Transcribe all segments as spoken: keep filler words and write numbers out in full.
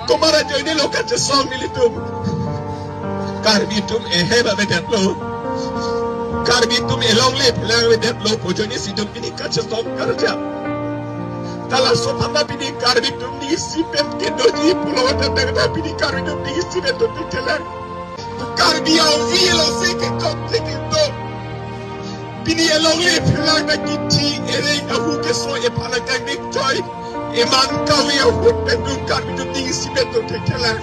Komat ajoine lo kachesong nelitum? Karbi atum ehem avedetlo. Karbi atum elongle phelang avedetlo pu ajoine si itum pini kachesong karjap. Ta laso aphan ta pini Karbi atum ding isi pen kedoji pulo ta tangte pini Karbi atum ding isi pen atum thekthe lang. Karbi avi lo si ketok si ketok. Pini elongle phelang ta kithi ereng ahu keso ephan akang dik choi. Eman kave ahut pen atum Karbi atum ding isi pen atum thekthe lang.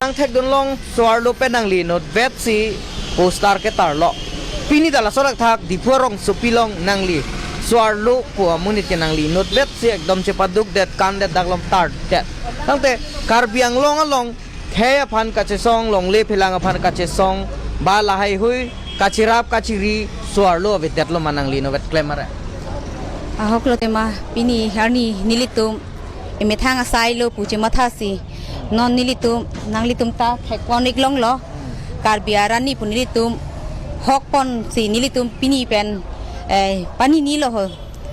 Nangthekdun long so-arlo pen nangli inutvet si poster ketarlo. Pini ta laso thakthak Diphu arongsopi along nangli so-arlo pu amonit ke nangli inutvet si ekdom chepadukdet kandet dak along tardet. Tangte Karbi Anglong along khei aphan kachesong, longle phelang aphan kachesong, ba lahaihui kacherap kachiri so-arlo avedetlo ma nangli inutvet klem are? Ahok lo tema, pini arni nelitum emethang asai lo pu chemathasi. Non nelitum, nanglitum ta thekpon-ik longlo. Karbi arani pu nelitum hokpon si nelitum pini pen, eh, panini lo ho.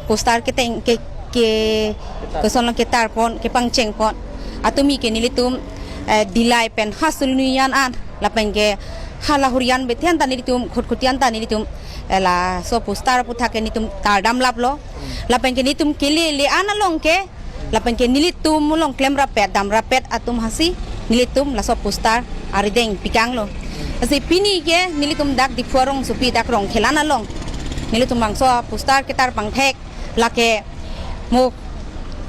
Poster keteng ke, ke, koson lang ketarpon, kepangchengpon. Atumi ke nelitum, eh, Dillai pen ha Sulnuijan an, lapen ke ha Lahorijan bethen ta nelitum, Khutkhutijan ta nelitum, eh, laso poster aputhak ke nelitum tardam laplo. Lapen ke nelitum kelele an along ke, lapen ke nelitum along klemrapet, damrapet atum hasi, nelitum laso poster arideng pikanglo. Lasi pini ke nelitum dak Diphu arongsopi dak Rongkhelan along nelitum bangso poster ketar pangthek lake mo,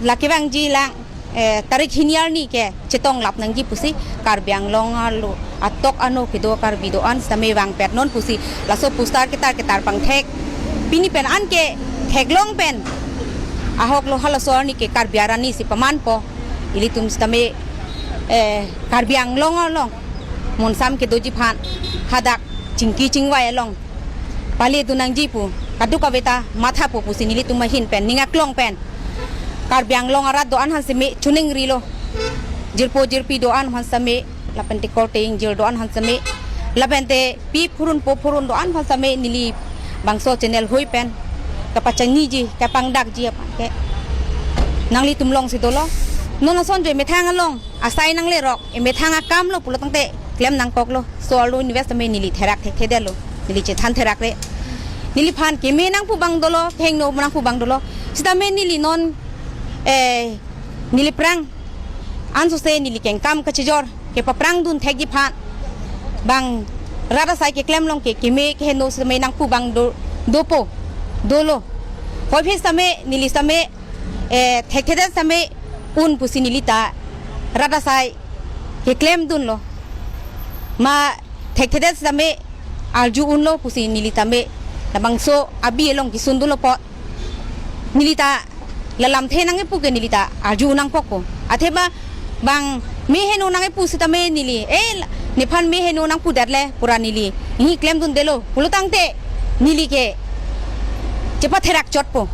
lake vangji lang, eh, tarik hini arni ke chetong lap nangji pusi Karbi Anglong arlo atok ano kedo Karbi do-an sitame vangpet non pusi laso poster ketar ketar pangthek. Pini pen anke theklong pen ahok lo, halaso arni ke Karbi arani si pamanpo. Ilitum sitame, eh, Karbi Anglong along monsam kedoji aphan hadak chingki chingvai along pale dun nangji pu kadokave ta mathapo pusi nelitum ahin pen, ning aklong pen Karbi Anglong arat do-an aphan sitame chuning rilo. Jirpo jirpi do-an aphan sitame, lapen te korte ingjir do-an aphan sitame, lapen te pi phurun po phurun do-an aphan sitame neli bangso channel hui pen kapachangniji, kapangdakji aphan ke nanglitum along si dolo. Non ason jo emethang along asai nanglerok, emethang akam lo pulo tangte klem nangkoklo. So-arlo inutvet sitame neli therak thekthedetlo, neli chethan therakre. Neliphan keme nangpu abang dolo, kehingno nangpu abang dolo. Sitame neli non, eh, neli aphrang ansose neli kengkam kachijor kepaphrang dun thekji aphan bang rat asai keklem along ke keme kehingno sitame nangpu abang do, dopo, dolo. Koiphit sitame neli sitame, eh, thekthedet sitame un pusi neli ta rat asai keklem dunlo. Ma thekthedet sitame arju unlo pusi neli tame labangso abi along kisun dunlo apot neli ta la lamthe nangkepu ke neli ta arju un nangkokpo. Athema bang me heno nangkepu sitame neli, eh, nephan me heno nangpudet le pura neli neli klem dundelo pulo tangte neli ke chepatherak chotpo.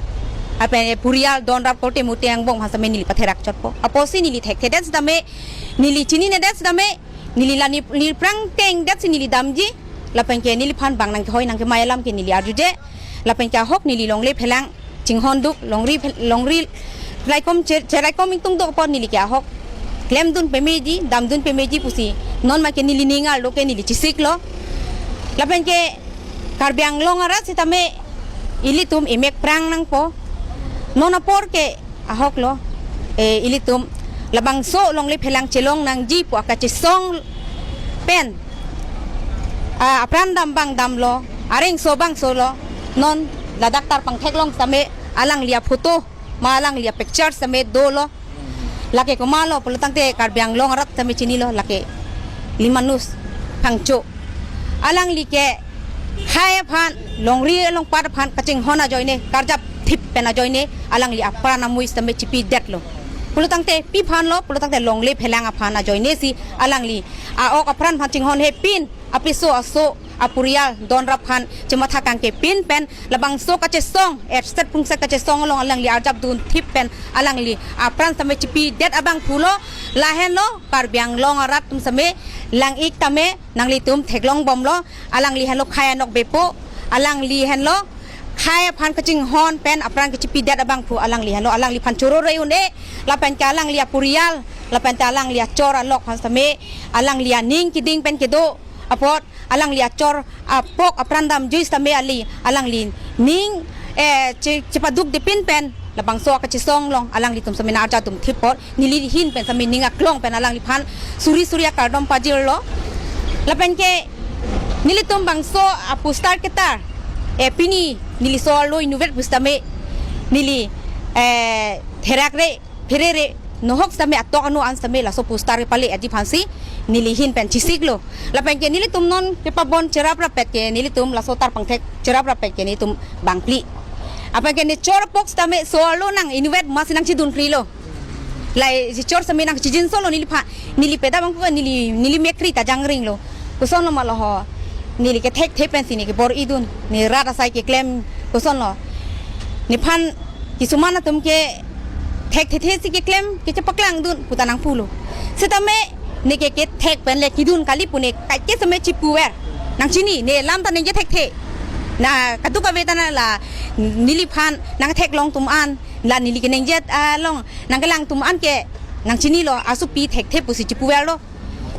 Lapen, eh, purial donrap korte mote angbong aphan sitame neli patherak chotpo. Apotsi neli thekthedet sitame, neli chininedet sitame, neli la neli, neli aphrang kengdet si neli damji. Lapen ke neliphan bang nangkehoi nangkemai alam ke neli arjuje. Lapen ke ahok neli longle phelang chinghon duk, longri phel-, longri raikom che-, cheraikom ingtung duk apot neli ke ahok klem dun pameji, dam dun pameji pusi non ma ke neli ning arlo ke neli chesiklo. Lapen ke Karbi Anglong arat sitame ilitum emek phrang nangpo. Non apor ke ahok lo, eh, ilitum labangso longle phelang chelong nangji pu akachesong pen, ah, apran dam abang damlo, areng so abang solo. Non ladak tarpang theklong sitame alangli aphoto ma alangli apicture sitame dolo. Lake komatlo pulo tangte Karbi Anglong arat sitame chinilo, lake Limanus Phangcho. Alangli ke khei aphan, longri longpat aphan kachinghon ajoine, karjap thip pen ajoine alangli apran amui sitame chipidetlo. Pulotangte pi aphanlo, pulotangte longle phelang aphan ajoine si alangli a-ok apran aphan chinghon he pin, apiso aso, apurial donrap aphan chematha kangke pin pen labangso kachesong, etset pungset kachesong along alangli arjap dun thip pen alangli apran sitame chipidet abangphulo. Lahenlo Karbi Anglong arat atum sitame lang-ik tame nanglitum theklong bomlo. Alangli henlo khei anokbepo, alangli henlo khei aphan kachinghon pen apran kachipidet abangphu alangli henlo. Alangliphan choro re un-e, lapen ke alangli apurial, lapen te alangli achor alok aphan sitame alangli aning keding pen kedo apot alangli achor apok apran damjui sitame ali alangli ning, eh, che-, chepaduk depin pen labangso kachesong along alanglitum sitame nang arjap dun thip apot neli ahin pen sitame ning aklong pen alangliphan suri suri akardom pajirlo. Lapen ke nelitum bangso aposter ketar, eh, pini neli so-arlo inutvet pusitame neli, eh, therak re phere re nohok sitame atok anu an sitame laso poster pale aji aphansi neli ahin pen chisiklo. Lapen ke nelitum non kepabon cherap rapet ke nelitum laso tarpangthek cherap rapet ke nelitum bangphli. Aphan ke ne chor apok sitame so-arlo nang inutvet masi nang chidun krilo. Lahei chor sitame nang chijinso lo neliphan, neli peda bangphu neli, neli mekri ta jangringlo. Kosonlo ma lo ho. Neli ke thekthe pensi ne kebor-idun. Ne rat asai keklem kosonlo. Nephan kisuman atum ke thekthethe si keklem, kechepaklangdun puta nangpulo. Sitame ne ke kethek pen le kedun kali pu ne kaike sitame chipuver. Nang chini, ne lam ta ningje thekthe. Na kadokave ta na la neliphan nangtheklong atum an, la neli keningje along nangkelang atum an ke nang chinilo, asopi thekthe pusi chipuverlo.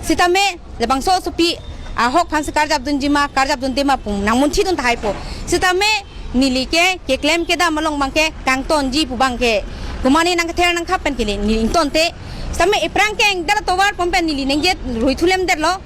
Sitame labangso asopi ahok aphansi karjap dunji ma, karjap dunde ma pu nangmunthidun tahai po. Sitame neli ke keklem kedam along abang ke kangtonji pu abang ke komatne nangkether nangkhap pen ke neli ingtonte. Sitame ephrang kengdar tovar pon pen neli ningje rui thulemdetlo.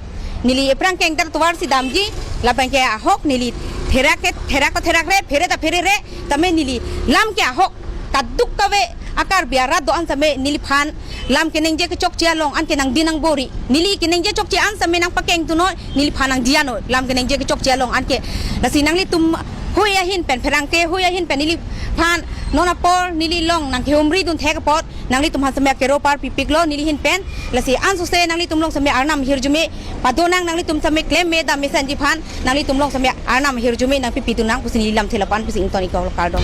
Neli ephrang kengdar tovar si damji, lapen ke ahok neli therak ke therak ta therak re, phere ta phere re, tame neli lam ke ahok kadokave a-Karbi arat do-an sitame neliphan lam keningje kechokche along anke nangdi nangbor-i. Neli keningje chokche an sitame nangpakengdun noi, neliphan nangdi noi lam keningje kechokche along anke. Lasi nanglitum hui ahin pen, pherangke hui ahin pen neliphan non apor neli along nangkehumridun thek apot nanglitum aphan sitame akero parpipiklo neli ahin pen. Lasi ansose nanglitum along sitame arnam ahirjume padonang, nanglitum sitame klem me dam me sanji aphan nanglitum along sitame arnam ahirjume nangpipidun nang pusi neli lamthe lapu-an pusi ington-ik lo, kardom.